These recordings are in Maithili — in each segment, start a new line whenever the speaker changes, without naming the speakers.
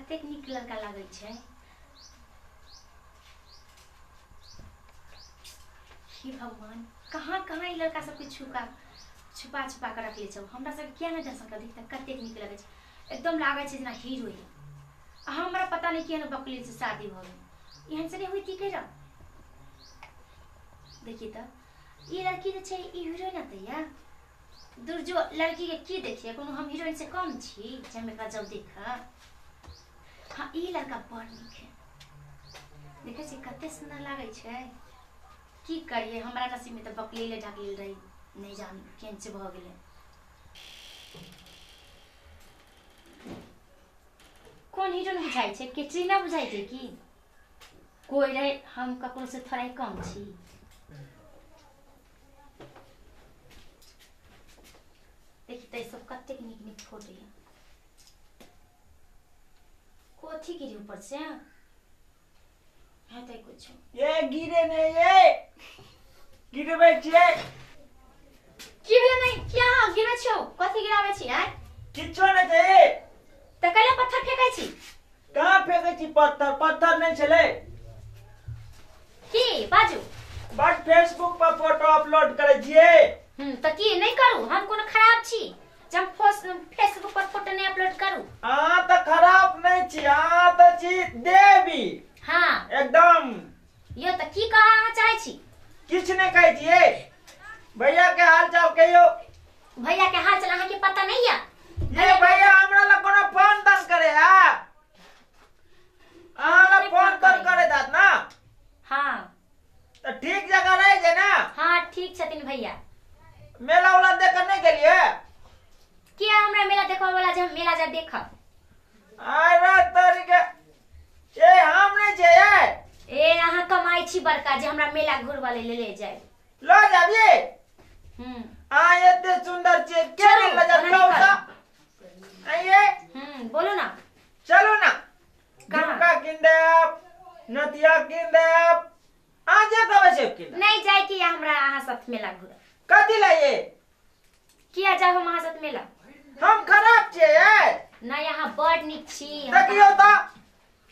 कतेक नीक लड़का लागै छै। हे भगवान, कहाँ कहाँ ई लड़का सबके छुपा छुपा छुपा के रखले छौ। हमरा सबके किया नहि दर्शन कर देखते कतेक नीक लगै छै, एकदम लागै छै जेना हीरोइन। आ हमरा पता नहि किया बकली से शादी भऽ गेल, एहन से नहि होइती के रह। देखिए तऽ ई लड़की जे छै ई हीरोइन अतै या दुर्जो लड़की के की देखिए, कोनो हम हीरोइन से कम छी जे हम एकरा जब देख। हाँ ई लड़का बड़ नीक है, देखै छी कते सुंदर लागै छै। की करिए, हमरा नसीब में तऽ बकलेले ढकलेल रही, नहीं जान केहन से भऽ गेलै। कोन हीरोइन बुझाइ छै, कैटरीना बुझाइ छै की कोई रहे, हम ककरो से थोड़ा ही कम छी। देखी तऽ सब कतेक नीक नीक फोटो यऽ। कथी गिरी ऊपर से हेतै कुछो।
ये गिरे नहीं, ये गिरबै छियै।
की भेलै? नहीं क्या गिरै छौ? कथी गिराबै छी? आँय
किछो नहि छै।
तऽ कैला पत्थर फेकै छी?
कहाँ फेकै छी पत्थर? पत्थर नहि छलै।
की बाजू?
बस फेसबुक पर फोटो अपलोड करै छियै।
तऽ की नहि करू? हम कोनो खराब छी जे हम फेसबुक पर फोटो नहि अपलोड करू?
अहाँ तऽ खराब नहि छी, अहाँ तऽ छी देवी।
हाँ
एकदम।
यो तऽ की कह अहाँ चाहै छी?
किछु नहि कहै छियै। भैया के हाल चाल कहियौ।
भैया के हाल चाल अहाँके पता नहीं या?
ये भैया हमरा लग कोनो फोन तोन करे है? अहाँ लग फोन तोन करे दात ना?
हाँ
तऽ ठीक जगह रहे छै ना?
हाँ ठीक छथिन भैया।
मेला उला देख नहीं गेलियै?
किया हमरा मेला देखऽ वाला जे हम मेला जा देखब?
अरे तोरी के, ए हम नहीं छै।
ए अहाँ कमाइ छी बड़का जे हमरा मेला घुरवा ले ले जाय।
ल जाबिए। अहाँ एते सुंदर छियै के
चलू,
नहि लऽ जायत
ओना
कहू
नहि
तऽ? आइए।
बोलू ना।
चलू ना,
कहाँ?
झुमका कीन देब, नथिया कीन देब, अहाँ जे कहबै से कीन देब।
नहीं जाय कि हमरा अहाँ साथ मेला घुर।
कथी लए ये?
किया जाब हम अहाँ साथ मेला?
हम खराब छियै ये?
नहीं अहाँ बड़ नीक छी।
देखियौ तऽ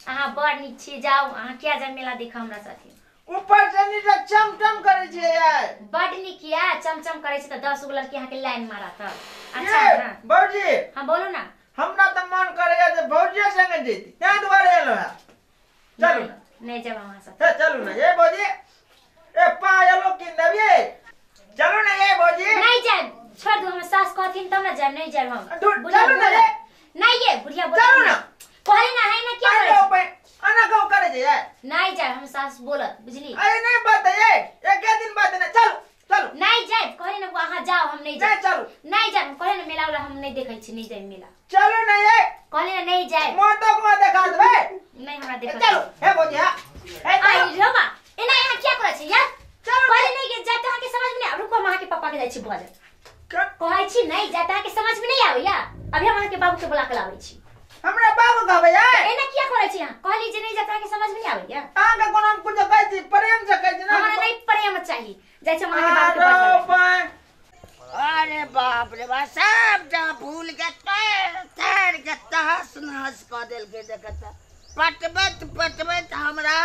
अहाँ बड़ नीक छी, जाउ अहाँ किया जाय मेला देखऽ हमरा साथे?
ऊपर से नीचा चमचम करै छियै ये।
बड नीक या चमचम करै छी तऽ 10 गो लड़की अहाँके लाइन मारत। अच्छा
ये
हाँ
भौजी।
हाँ बोलू ना।
हमरा तऽ मन करैया जे भौजिये संगे जैती, ताहि दुआरे एलहुँ हेँ। चलू ना।
नहीं जाब अहाँ साथ।
हे चलू ना ये भौजी, ए पायलो कीन देबियै। चलू ना ये भौजी।
नहीं जायब, छोड़ दू, हमर सास कहथिन तब ना जायब। नहीं जायब हम। बुढ़िया
चलू ना
बोलत।
ये।
नहीं ये बुढ़िया बोलत।
चलू ना।
कहली ना है ना क्या
अरे
करै छी?
बाप, अना कहू करै छै ये।
नहीं जायब, हमर सास बोलत बुझली।
अरे नहीं बात है ये, एके दिन बात है ना। चलू चलू।
नहीं जायब कहली ना, अहाँ जाओ हम नहीं
नहीं
जायब।
चलू।
नहीं जायब कहली ना, मेला उला हम नहीं देखै छी, नहीं जायब मेला।
चलू ना ये।
कहली ना नहीं जायब।
मोटो को देखा देबै।
नहीं हमरा देखा।
चलू हे भौजी। हाँ हे
आई
चलू।
रोबा एना यहाँ क्या करै छी यार?
चलू।
कहली नहीं के जायब तऽ अहाँके समझ में नहीं आबै। रुको हम अहाँके पापा के जाइ छी बजऽ। कहै छी नहीं जायब तऽ अहाँके समझ में नहीं आबैया। अभी हम अहाँके बाबू के बुला के लाबै छी।
हमरा बाबू कहबै ये?
एना किया करै छी अहाँ? कहली जे नहीं जायब तऽ अहाँके समझ में नहीं आबैया।
अहाँके कोनो हम कुछो कहै छी, प्रेम से कहै छी ना।
हमरा नहीं प्रेम चाही, जाइ छी हम अहाँके बाबू के
अरे
बजबै।
बाय।
अरे बाप रे बाप, सबटा फूल के तैर तैर के तहस नहस कऽ देलकै। देखत पटबैत पटबैत हमरा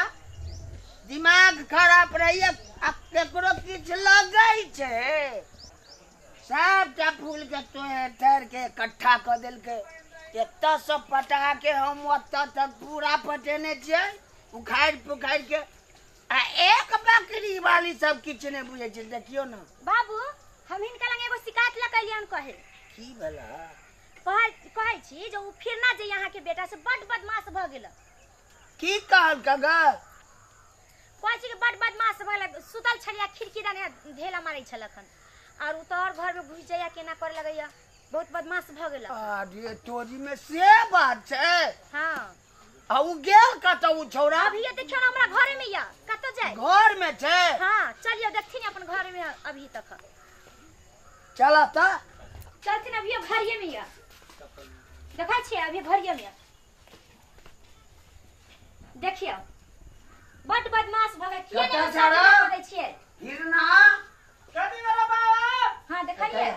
दिमाग खराब रहैया। आ केकरो किछु लगै छै? सबटा फूल के तोड़ि तैर के इकट्ठा कऽ देलकै। एतऽ से पटा के हम ओतऽ तक पूरा पटेने छियै उखाड़ि पुखाड़ि के। आ एक बकरी वाली सब किछु नहि बुझै छै। देखियौ ने
बाबू, हम हिनका लग एगो शिकायत लऽ के एलियन कहे।
की भेला?
कहै छी जे ओ फिरना जे अहाँके बेटा से बड बदमाश भऽ गेल।
की कहल ग?
कहै छी कि बड बदमाश भऽ गेल। सुतल छलियै खिड़की दने ढेला मारै छलखन और उ तऽ और घर में घुसि जाइया, केना करे लगैया, बहुत बदमाश भऽ गेल।
अरे तोरी में से बात छै?
हाँ।
आ उ गेल कतऽ उ छौड़ा?
अभी ये देखियौ ना हमरा घरे में या कतऽ जाय?
घर में छै?
हाँ चलियो देखथिन अपन घर में अभी तक।
चल तऽ
चलथिन अभी घरे में या देखै छियै अभी घरे में। देखियौ बड बदमाश भऽ गेल। किया
कतऽ
नहि
छौ रे?
करै छियै?
हिरना
कथी भेलै बाबा?
हाँ देखलियै।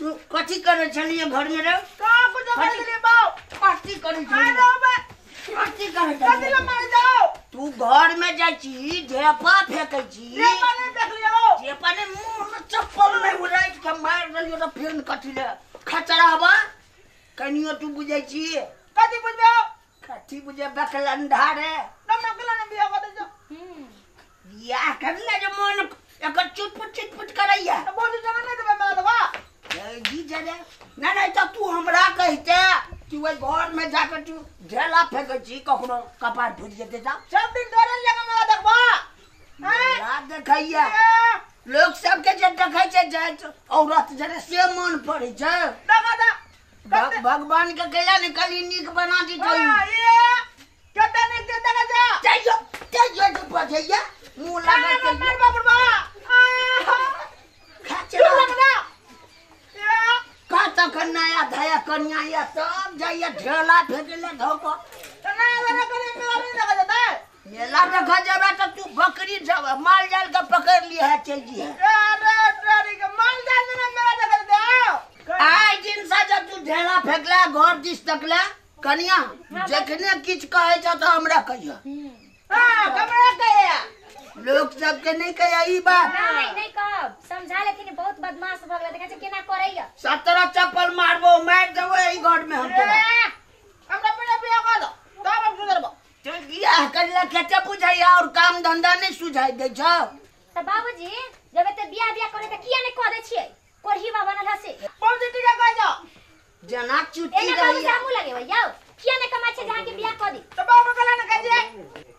तू कथी करै छलियै घर में रे?
कहाँ कर दिले बाप
कथी करै छी
मारो बा
कथी करै
कथी ले मार जाओ
तू घर में जाइ छी ढेपा फेकै छी
ढेपा नहीं फेकलियो
ढेपा ने मुंह में चप्पल में उड़ाइ के मार देलियो त फेर कथी ले खचराबा कनियो तू बुझै छी
कथी बुझबो
कथी बुझे बकलंधा रे
न बकला ने बियाह कर दे
बियाह करले जे मन एकर चुटपुट चुटपुट करैया
त बोली जमा नहीं देबे मार देबा
जी जरे ना नहीं त तू हमरा कहिते कि ओइ घर में जाके तू ढेला फेकै छी कखनो कपार फूटि जेतै त
सब दिन डरल जगह मेला देखबा
मेला देखैया लोग सबके जे देखै छै जाइत औरत जरे से मन पड़ै छै
देखा दा
भगवान के कैला ने कली नीक बना दी तो
ये कते नीक दे देखा जा
जाइयो जाइयो तू बजैया मुंह लगा के
मार बाबू बा
खाचरा
लगना
का तखन नया धया कन्या या सब जाइया ढेला फेकले धोको
त नया धया करे मेला नहीं देखा जाता
मेला देखा जाबे त तू बकरी जब माल जाल के पकड़ लिया है चल जी है
अरे अरे के माल जाल ने मेला देखा दे
आइ दिन से जब तू ढेला फेकला घर दिस तकला कन्या जखने किछ कहै छ त हमरा कहिया
हां कमरा कहिया
लोग सबके नहीं कहिया ई बात
नहीं नहीं कहब समझा लेथिन बहुत बदमाश भ गेल देखै छै केना करैया
17 चप्पल मारबो मार देबो ई घर में हम तोरा
हमरा पहिले बियाह कर दो तब हम सुधरबो
चल बियाह करला केते बुझाइया और काम धंधा नहीं सुझाई दै छ
त बाबूजी जब एते बियाह बियाह करे त किया नहीं कह दै छियै कोरही बा बनल हसे
बाबूजी ठीक है कह जाओ
जना चुटी
एना बाबू सामू लगे भैया किया नहीं कमाई छै जहां के बियाह कर दी
त बाबू कहला न कह जे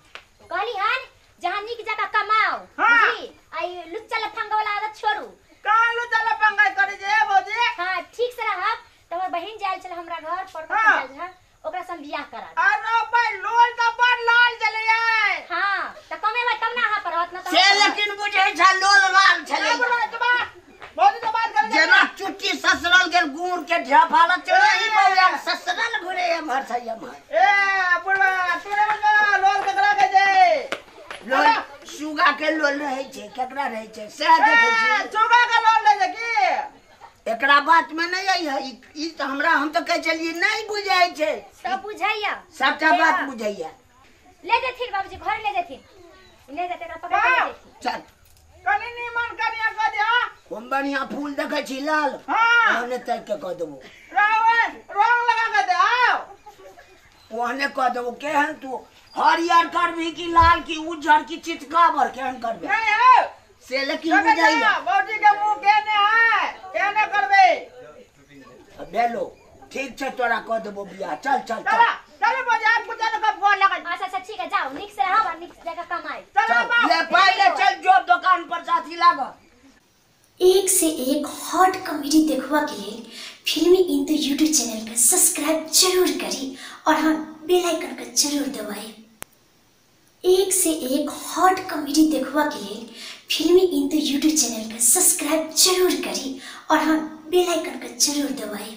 कहली हन जहां नीक जगह कमाओ बुझली आई लुच्चा लफंगा वाला आदत छोड़ू
कहां लुच्चा लफंगा करे जे भौजी
हां ठीक से रहब त हमर बहिन जायल छल हमरा घर पर जायल छल ओकरा से हम बियाह करा
अरे भाई लोल त बड़ लाल चले आए
हां त कमेबै तब ना अहां पर रहत ना
से लेकिन बुझै छ लोल लाल छले
भौजी तो बात करे
जेना चुट्टी ससरल गेल गुड़ के ढेफाला चले ही बौआ ससरल घुरे एमहर छै एमहर
ए बुढ़वा तोरे बा लोल केकरा के जे
लोल सुगा के लोल रहै छै केकरा रहै छै सएह देखै छी
सुगा के लोल रहै छै की
एकरा बात में नहीं आई है ई त हमरा हम त कहै छलियै नहीं बुझाइ छै
सब बुझाइया
सबटा बात बुझाइया
ले जेथिन बाबूजी घर ले जेथिन ले जेते एकरा पकड़ के ले जेथिन
चल
कनी नीमन कनिया कह दे
हम बढ़िया फूल देखै छी लाल
हां
ओहने तक के कह देबो
रंग लगा के दे आओ
ओहने कह देबो केहन तू हरियर करबी की लाल की उज्जर की चितकाबर केहन करबे
नहीं हो
से लेकिन बुझाइया
बाबूजी के मुंह केने है केने करबे
बेलो ठीक छै तोरा कह देबो बियाह चल चल चल
चल बाबूजी आप कुछ न फोन लगा
अच्छा अच्छा ठीक है जाओ निक से रहब आ निक जगह कमाई
चल
ले पहिले चल जो दुकान पर साथी लाग।
एक से एक हॉट कॉमेडी देखवा के लिए फिल्मी इंदु यूट्यूब चैनल का सब्सक्राइब जरूर करी और हाँ बेल आइकन का जरूर दबाएं। एक से एक हॉट कॉमेडी देखवा के लिए फिल्मी इंदु यूट्यूब चैनल का सब्सक्राइब जरूर करी और हाँ बेल आइकन का जरूर दबाएं।